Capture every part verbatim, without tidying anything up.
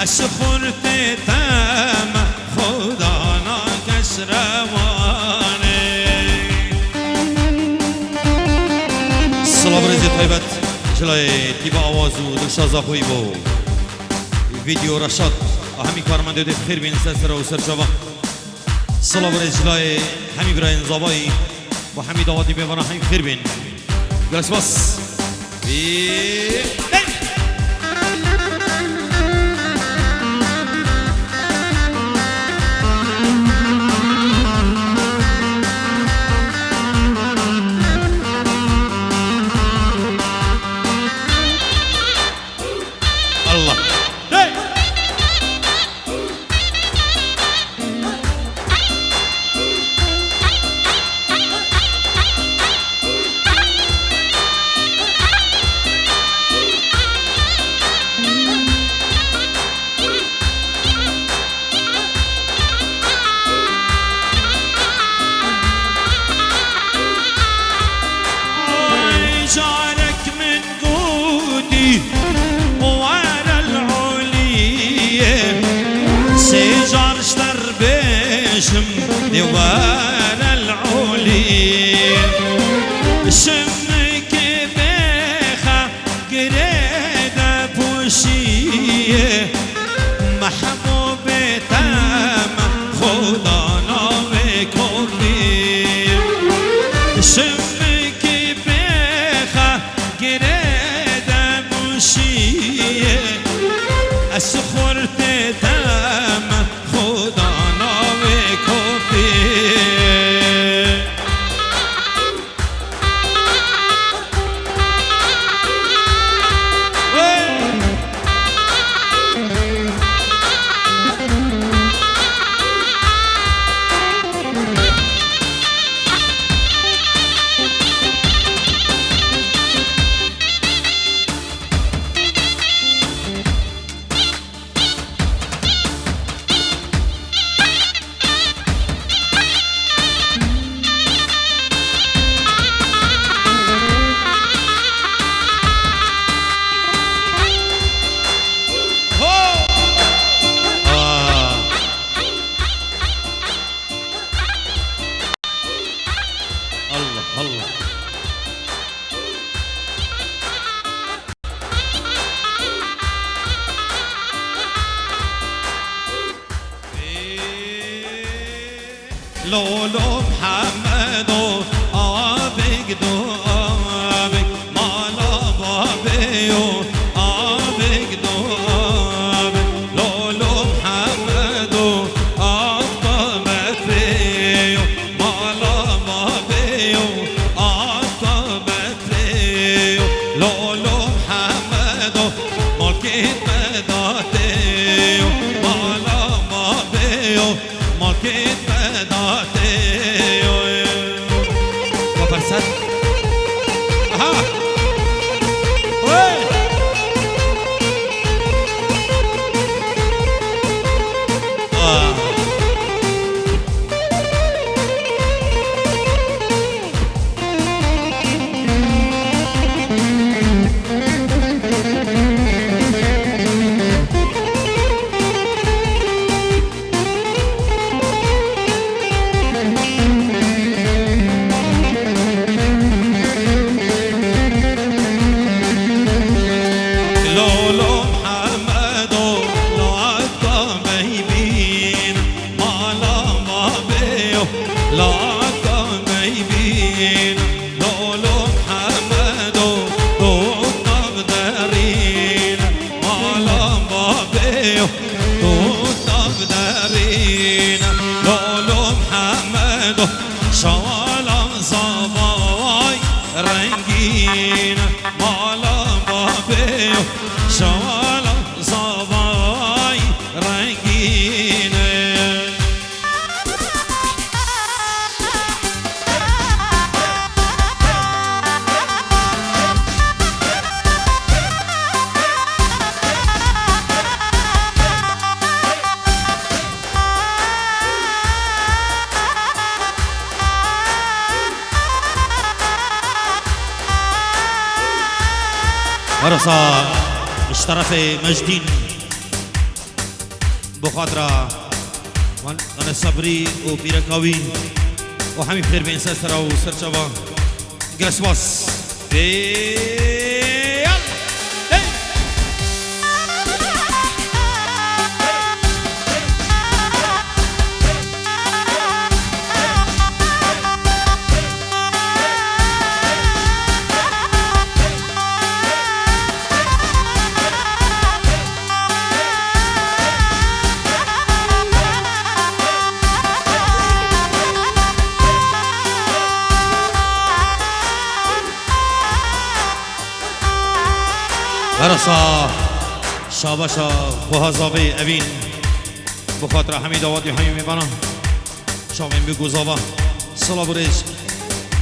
Ez xurtê te me, Xuda nakes rewanê. Silav rêzê taybet ji layê tîba awaz û dilşaza xwe bo Vîdeo Reşad, a hemî karmendê dê xêr bîn ser sera û ser çava. Silav rêz ji layê hemî birayên zavayî bo hemî dawatî bê vana hemî xêr bîn. Gelek spas. Vî-, hey! Allah. Hey! Ay, carek min gotî, were li oliyê. Sê car ji te re bêjim, dê were li oliyê. Şimkê bêxe girê de poşiyê. Mehbûbê te me, Xuda navê kurdî. Şimkê bêxe girê de poşiyê. Ez xurtê te me, Xuda navê kurdî. Allah, Allah. Lolo Muhammedo, avik do avik, mala babê yo, avik do avik. Lolo Muhammedo, avka betrê yo, mala babê yo, avka betrê yo. Lolo Muhammedo, malkê te datê yo, mala babê yo, malkê te datê yo. Wa ferset. Aha. Hey. Ah. Lolo Muhammedo, latka meybîn, mala babê yo, latka meybîn. Lolo Muhammedo, tu tav derîn, mala babê yo, tu tav derîn. Lolo Muhammedo, şawalan zavay rengîn, mala babê yo, şawalan zavay rengîn. Arasa ji terefê Mecdîn. Bi xatira wan, wan Sebrî û pîreka wî û hemî xêr bên ser sera û ser çava. Gelek spas. Ê, yal. Hey. Herasa şabaşa xweha zavê evîn. Bi xatira hemî dawatî hemî mêvana. Çavên bû ku zava. Silav û rêz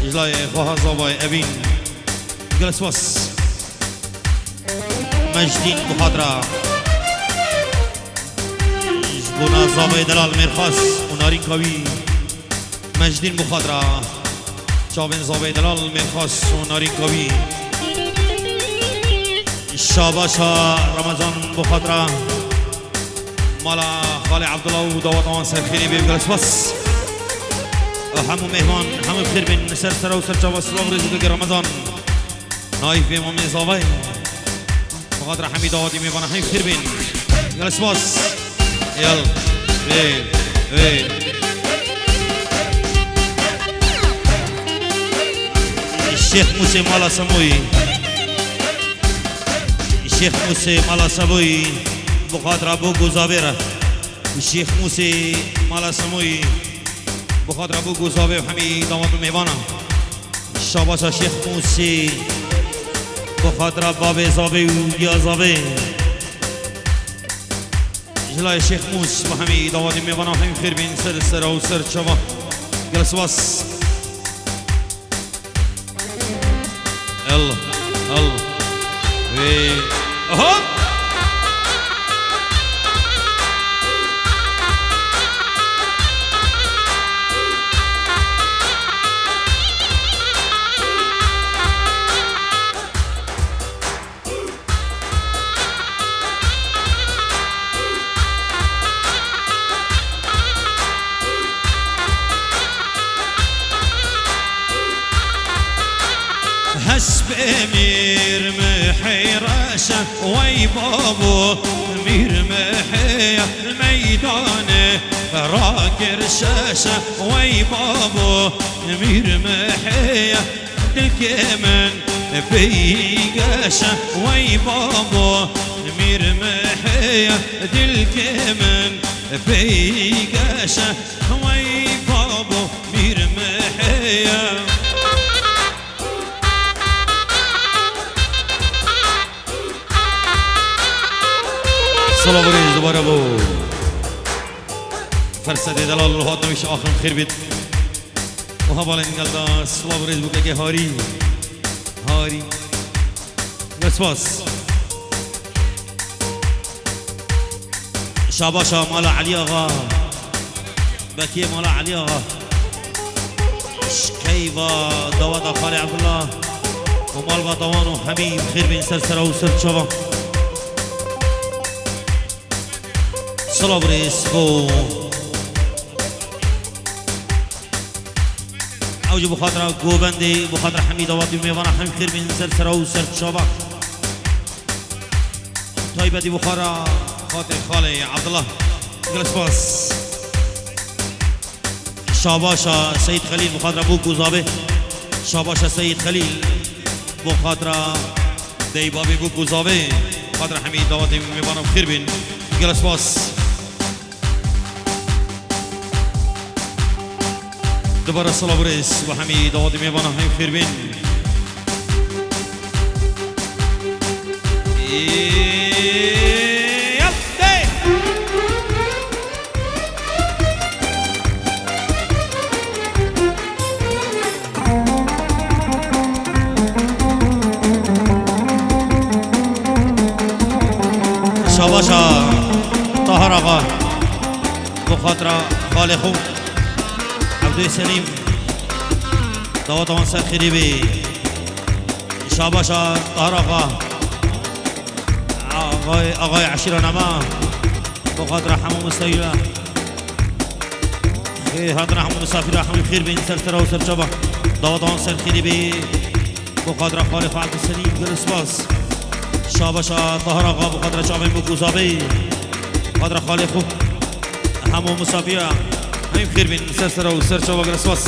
ji layê xweha zavayê evîn. Gelek spas. Mecdîn bi xatira. Ji bona zavayê delal mêrxas û narînka wî. Mecdîn bi xatira. Çavên zavayê delal mêrxas û narînka wî. Şabaşa Remezan bi xatira. Mala Xalê Abdullah û dawata wan ser xêrê bê, gelek spas. Hemû mêhman, hemû bi xêr bên, ser sera û ser çava silav û rêz û dilgê Remezan. Naîf bê mamê zavayê. Bi xatira hemî dawatî mêvana hemî bi xêr bên. Gelek spas. Yal. Vê. Vê. Şêx Mûsê mala Semoyî. Şêx Mûsê mala Semoyî. Bi xatira bo gozavê re. Şêx Mûsê mala Semoyî. Bi xatira bo gozavê û hemî dawat û mêvana. Şabaşa Şêx Mûsê. Bi xatira bavê zavê û diya zavê. Ji layê Şêx Mûs bi hemî dawatî mêvana hemî xêr bên ser sera û ser çava. Gelek spas. El, el, wê, aha! Hespê mîr mihê reşe, wey babo, mîr mihê meydanê rakir şeşe, wey babo, mîr mihê dilkê min pey geşe, wey babo, mîr mihê dilkê min pey geşe, wey babo, mîr mihê. Silav û rêz dubare bo. Fersedê delal hatin wî şaxin xêr bît. û hevalên gel de silav û rêz bû kekê Harî. Harî. Gelek spas. Şabaşa mala Elî Axa. Bekiyê mala Elî Axa. Şkeyva dawata Xalê Ebdullah. Û malbata wan û hemî bi xêr bên ser sera û ser çava. Silav rêz bo. Ew jî bi xatira govendê, bi xatira hemî dawatî û mêvana hemî xêr bên ser sera û ser çava. Taybetî bi xatira xatirê Xalê Abdullah. Gelek spas. Şabaşa Seyîd Xelîl bi xatira bo ku zavê. Şabaşa Seyîd Xelîl bi xatira dey bavê bo ku zavê. Bi xatira hemî dawatê mêvana bi xêr bên. Gelek spas. Dubare silav û rêz bi hemî dawatê mêvana hemî xêr bên. Şabaşa Tahar Axa, bi xatira xalê xwe Evdê Selîm, daweta wan ser xêrê bê. Şabaşa Tahar Axa, axay, axay eşîra Nema. Bi xatira hemû misafira. Ê, hatina hemû misafira, hemû xêr bên, ser sera û ser çava. Dawetan ser xêrê bê. Bi xatira xalê xwe Ebdulselîm, gelek spas. Şabaşa Tahir Axa, bi xatira çavên bûk û zavê. Bi xatira xalê xwe. Hemû misafira. Hemî xêr bên, ser sera û ser çava, gelek spas.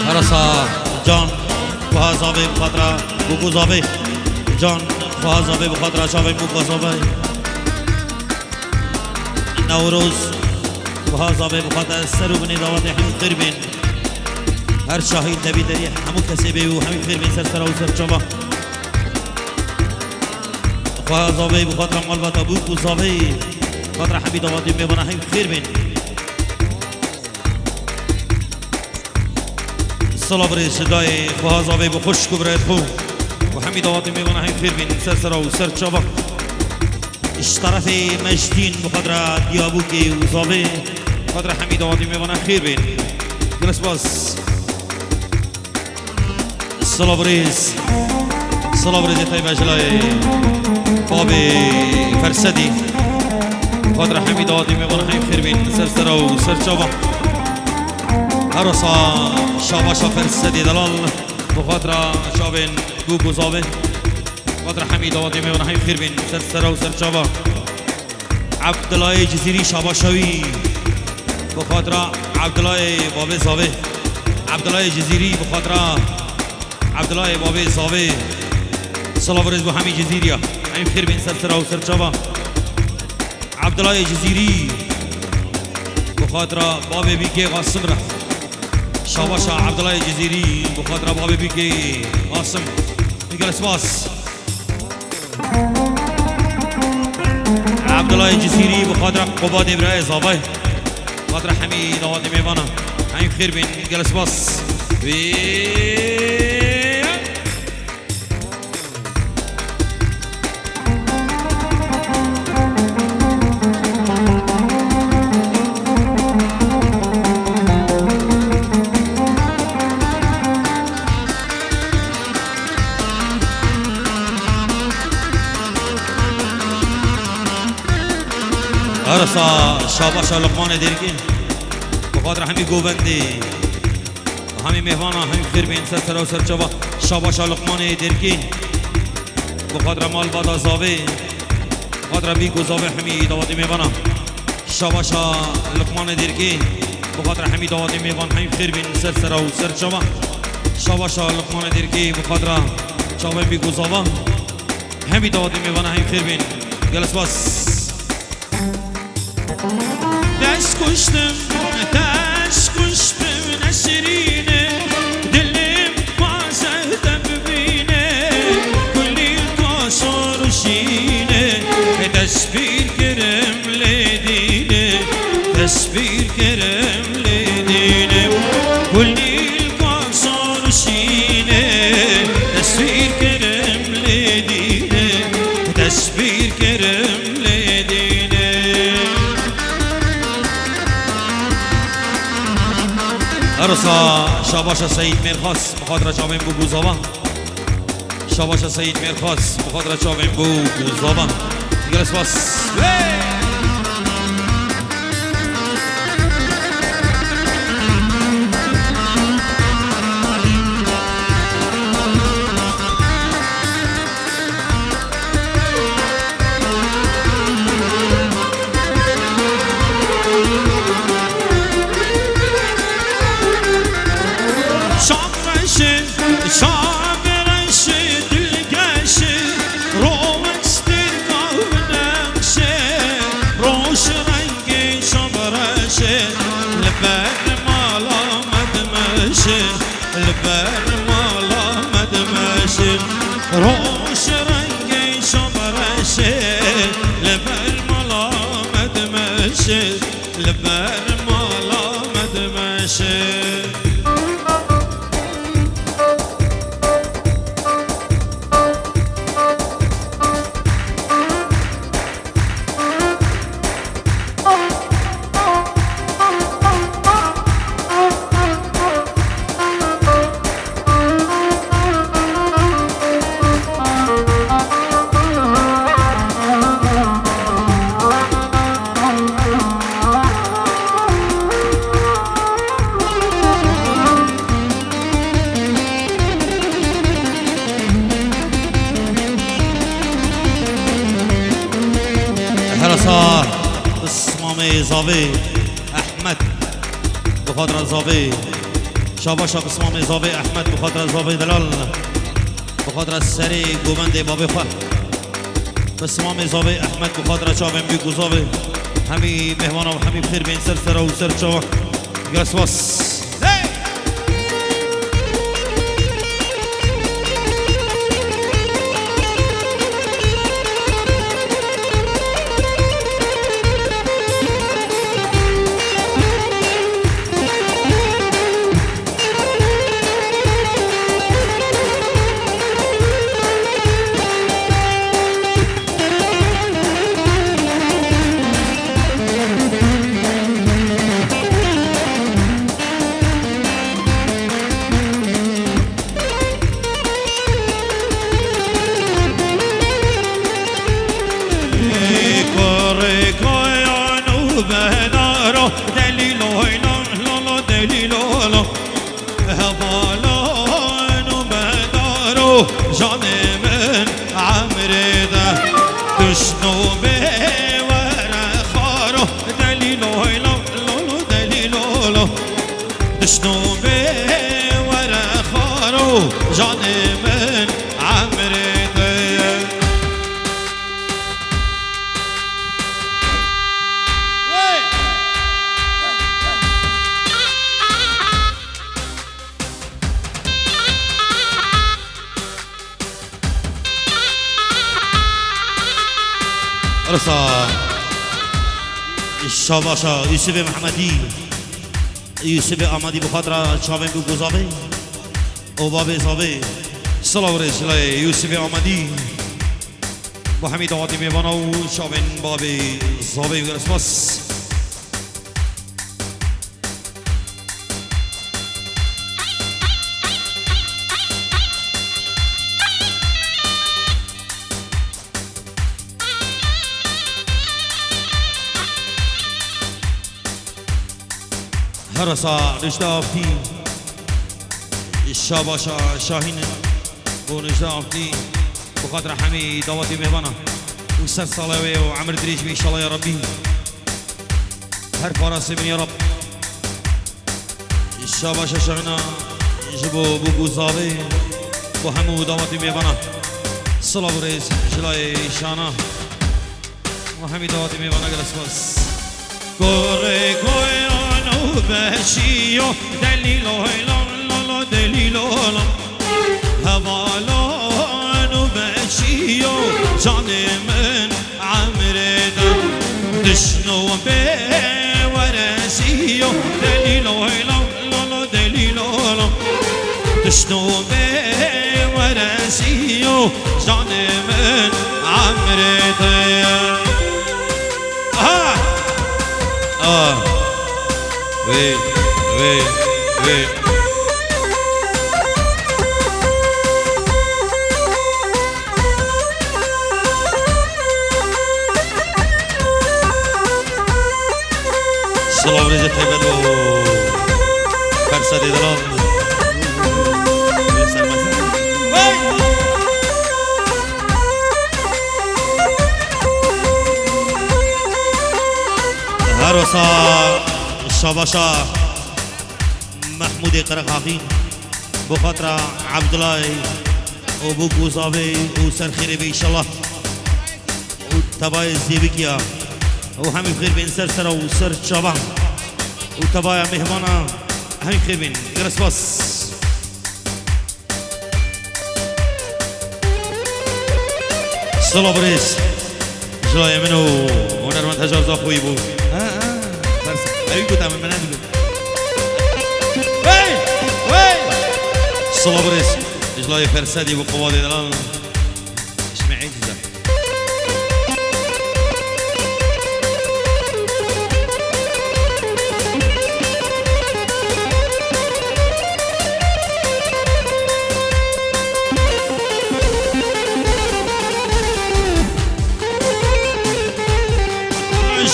Herasa can, xweha zavê bi xatira bûk û zavê. Can, xweha zavê bi xatira çavên bûk û zavê. Newroz, xweha zavê bi xatira ser û binê dawetê hemî xêr bên. Her şahî tevî derî hemû kesê bê û hemî xêr bên ser sera û ser çava. Xweha zavê bi xatira malbata bûk û zavê. Xatira hemî dawetê mêvana hemî xêr bên. Silav rêz ji dayê xweha zavê bi xwişk û birayê xwe û hemî dawetê mêvana hemî xêr bên ser sera û ser çava. Ji terefê Mejdîn bi xatira Diyabûkê û zavê, bi xatira hemî dawetê mêvana xêr bên. Gelek spas. Silav rêz. Silav rêzê taybe ji layê babê Fersedî. Xatira hemî dawetê mêvan hemî xêr bên ser sera û ser çava. Herasa şabaşa Fersedî delal. Bi xatira çavên bûk û zavê. Xatira hemî dawetê mêvan hemî xêr bên ser sera û ser çava. Ebdilayê Cizîrî şabaşa wî. Bi xatira Ebdilayê babê zavê. Ebdilayê Cizîrî bi xatira Ebdilayê babê zavê. Silav rêz bo hemî Cizîriya. Hemî xêr bên ser sera û ser çava. Ebdilayê Cizîrî bi xatira babê bîkê Qasim re. Şabaşa Ebdilayê Cizîrî bi xatira babê bîkê Qasim. Gelek spas. Ebdullah Cizîrî bi xatira Qubadê birayê zavay. Xatira hemî dawetê mêvana. Hemî xêr bên, gelek spas. Wê. Arasa şabaşa Luqmanê Dêrkî. Bi xatira hemî govendê, hemî mêvana, hemî xêr bên ser sera û ser çava. Şabaşa Luqmanê Dêrkî. Bi xatira malbata zavê. Bi xatira bîk û zavê hemî dawetê mêvana. Şabaşa Luqmanê Dêrkê, bi xatira hemî dawetê mêvan hemî xêr bên ser sera û ser çava. Şabaşa Luqmanê Dêrkê, bi xatira çavên bîk û zava. Hemî dawetê mêvana hemî xêr bên. Gelek spas. Dest kuştim, dest kuş bim nesrîne, dilim Mazehde bibîne, kulîlka sor û şîne, dest pîr kirim lê dîne, dest pîr kirim lê dîne. Kulîlka sor û şîne, dest pîr kirim lê dîne, dest pîr kirim lê dîne. Ersa şabaşa Seyîd Mêrxas. Bi xatira çavên bûk û zavan. Şabaşa Seyîd Mêrxas, bi xatira çavên bûk û zavan. Gelek spas. Şam reşê, şam reşê, dilgeşê, roj tirka nexşê, roj rengê şam reşê, li ber mala me dimeşê, li ber mala me dimeşê. Roj rengê şam reşê, li ber mala me dimeşê. Li ber mala me dimeşe. Pismamê Zavê Ehmed, bi xatira Zavê. Şabaşa pismamê Zavê Ehmed, bi xatira Zavê Delal. Bi xatira serê govendê babê xwe. Pismamê Zavê Ehmed, bi xatira çavên bîk û zavê. Hemî mêhmana û hemî bi xêr bên ser sera û ser çava. Gelek spas. Kurê koyan û bedaro, delîlo, lo, lo, lo, delîlo, lo. Hevalan û bedaro, canê min emrê de. Duşno bê were xaro, delîlo, lo, lo, lo, delîlo, lo. Dişno bê were xaro, canê min emrê te ye. Risa Şabaşa Yusufê Mehmedî. Yusufê Amadî bi xatira çavên bû ku zavê û babê zavê. Silav rêz ji layê Yusufê Amadî. Bo hemî dawatî mêvana û çavên babê zavê û gelek spas. Her wisa nişte aftî. Şabaşa Şahîn bo nişte aftî. Bi xatira hemî dawatî mêvana. Û ser sala wê û emir dirêj bî înşallah ya Rabbî. Her parasê min ya Rab. Şabaşa Şahîna ji bo bûk û zavê. Bo hemû dawatî mêvana. Silav û rêz ji layê Şana. Û hemî dawatî mêvana gelek spas. Kurê koyan û beşiyo, delîlo, lo, lo, lo, delîlo, lo. Hevalan û beşiyo, canê min emrê de. Dişno bê weresiyo, delîlo, lo, lo, lo, delîlo, lo. Dişno bê weresiyo, canê min emrê te ye. Aha! Ah! Wê, wê, wê. Silav rêzê taybet bo Fersedê Delal. Hey! Her wisa şabaşa Mehmûdê Qereqaqî, bo xatira Ebdulay û bo Gozavê û ser xêrê be înşallah. Û tebayê zêwikiya û hemî xêr bên ser sera û ser çava û tebaya mêhmana hemî xêr bên. Gelek spas. Silav rêz. Ji layê min û hunermend Hejar Zaxoyî bû. Ha, ha. Ters. Ew got em, min nedigot. Hey! Hey! Silav rêz. Ji layê Fersedî bû, Qubadê Delal. Ji me êciz e.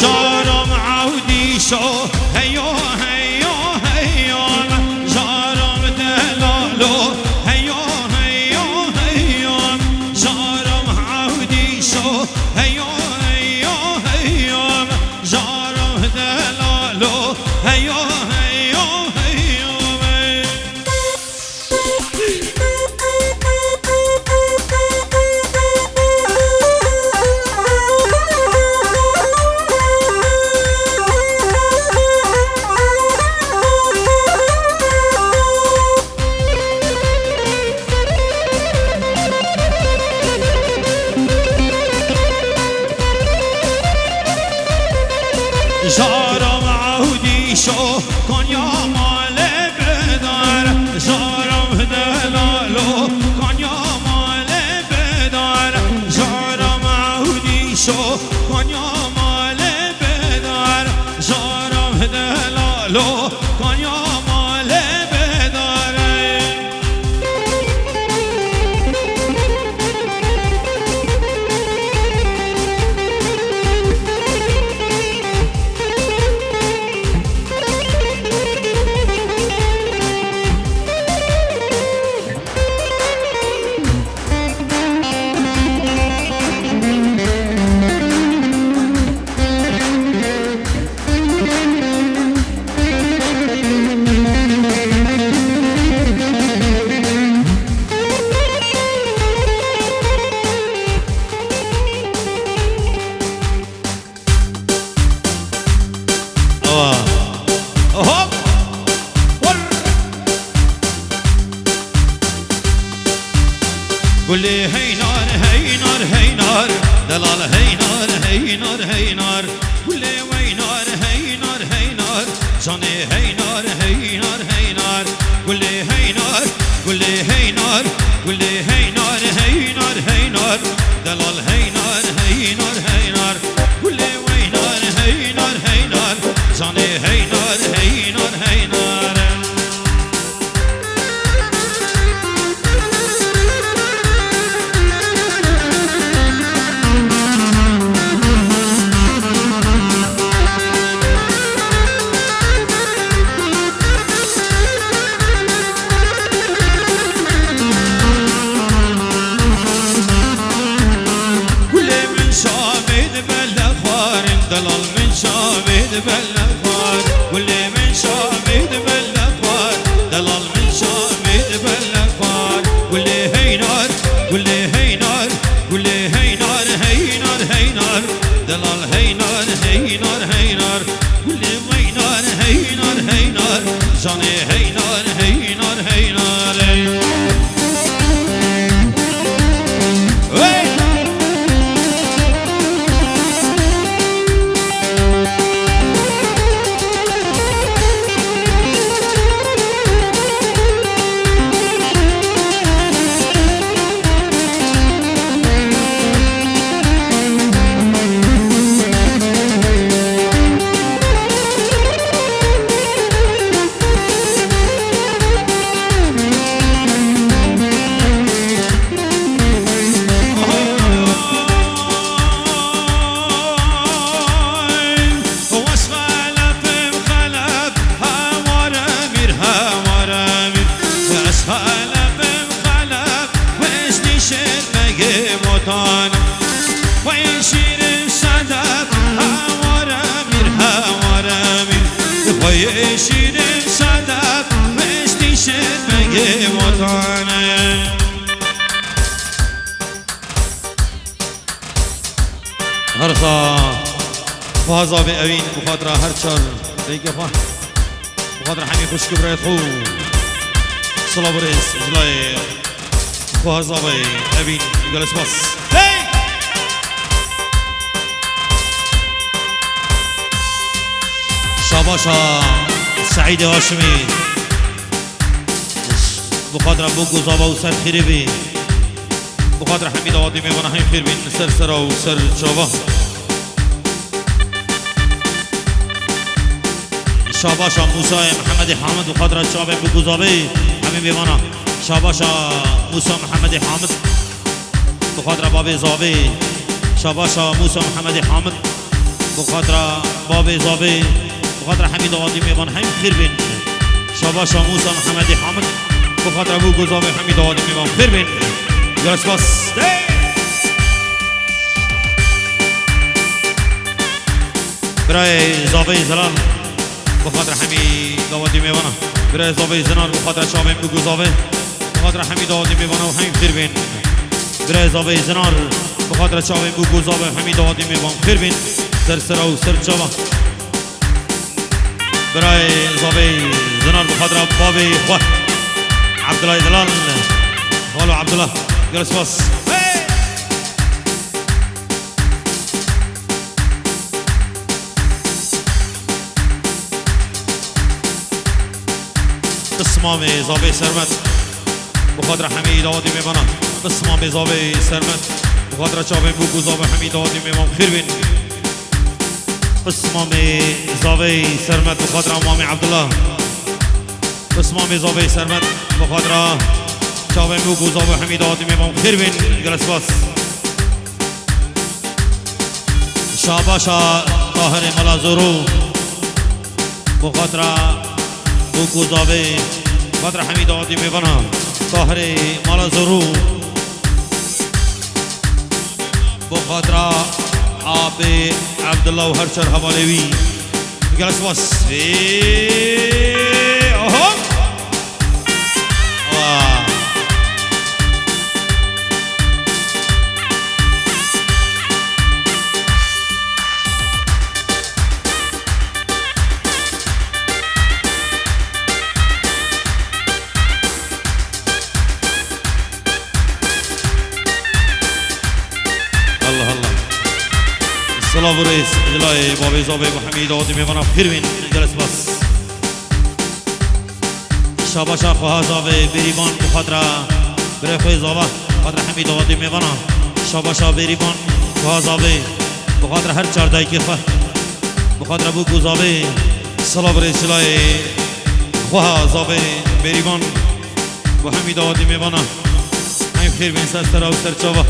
Jaram Ewdîşo, heyo, heyo, heyo. Jaram Delalo, heyo, heyo, heyo. Jaram Ewdîşo, heyo, heyo, heyo. Jaram Ewdîşo, Konya malê bedar. Jaram delalo, Konya malê bedar. Jaram Ewdîşo, Konya malê bedar. Jaram delalo, Konya malê bedar. Awa. Hop. Vur. Gulê heynar, heynar, heynar. Delal heynar, heynar, heynar. Gulê weynar, heynar, heynar. Canê heynar, heynar, heynar. Gulê heynar, gulê heynar. Gulê heynar, heynar, heynar. Delal heynar, heynar, heynar. Gulê weynar, heynar, heynar. Canê heynar, heynar, heynar. Gulê min şamê dibe lexwarin, delal min şamê dibe lexwar. Gulê min şamê dibe lexwar, delal min şamê dibe lexwar. Gulê heynar, gulê heynar, gulê heynar, heynar, heynar. Delal heynar, heynar, heynar. Gulê weynar, heynar, heynar. Canê heynar, heynar, heynar. Hey! Wes xelefim xelef, hewar emîr, hewar emîr. Wes xelefim xelef, wes nîşên me yê votan. Xweyê şîrim sedef, hewar emîr, hewar emîr. Xweyê şîrim sedef, wes nîşên me yê votan. Hersa xweza vê evîn, bi xatira her çar rêkê xwe, bi xatira hemî xwişk û birayê xwe. Silav û rêz, ji layê xweza vê evîn, gelek spas. Hey! Şabaşa Seîdê Haşimî. Bi xatira bûk û zava û ser xêrê bî. Bi xatira hemî dawatî mêvana hemî xêr bîn, ser sera û ser çava. Şabaşa Mûsayê Mihemedê Hamid bi xatira çavên bûk û zavê hemî mêvana. Şabaşa Mûsa Mihemedê Hamid bi xatira babê zavê. Şabaşa Mûsa Mihemedê Hamid. Bi xatira babê zavê, bi xatira hemî dawatî mêvan hemî xêr bên. Şabaşa Mûsa Mihemedê Hamid, bi xatira bûk û zavê hemî dawatî mêvan xêr bên. Gelek spas. Birayê zavê Zelal, bi xatira hemî dawatî mêvana. Birayê zavê Zinar, bi xatira çavên bûk û zavê. Bi xatira hemî dawatî mêvana û hemî xêr bên. Birayê zavê Zinar, bi xatira çavên bûk û zavê hemî dawatî mêvan xêr bên. Ser sera û ser çava. Birayê zavê Zinar, bi xatira bavê xwe. Abdullah Delal. Xalo Abdullah. Gelek spas. Hey! Pismamê zavê Sermet. Bi xatira hemî dawatî mêvana. Pismamê zavê Sermet. Bi xatira çavên bûk û zavê hemî dawatî mêvan xêr bên. Pismamê zavê Sermet. Bi xatira Mamê Abdullah. Pismamê zavê Sermet. Bi xatira çavên bûk û zavê hemî dawatî mêvan xêr bên. Gelek spas. Şabaşa Tahirê Mala Zoro. Bi xatira bûk û zavê, bi xatira hemî dawatî mêvana Tahirê Mala Zoro. Bi xatira Abê Abdullah û her çar hevalê wî. Gelek spas. Ê, oho. Wa. Allah Allah. Silav û rêz, Zilayê Bavê Zavê Mihemîd Adî mêvana xêr bên, gelek spas. Şabaşa xweha zavê Bêrîvan bi xatira birê xwe zava, xatira hemî dawatî mêvana. Şabaşa Bêrîvan xweha zavê, bi xatira her çar dayikê xwe, bi xatira bûk û zavê, silav rê çilayê xweha zavê Bêrîvan, bi hemî dawatî mêvana. Hemî xêr bên ser sera û ser çava.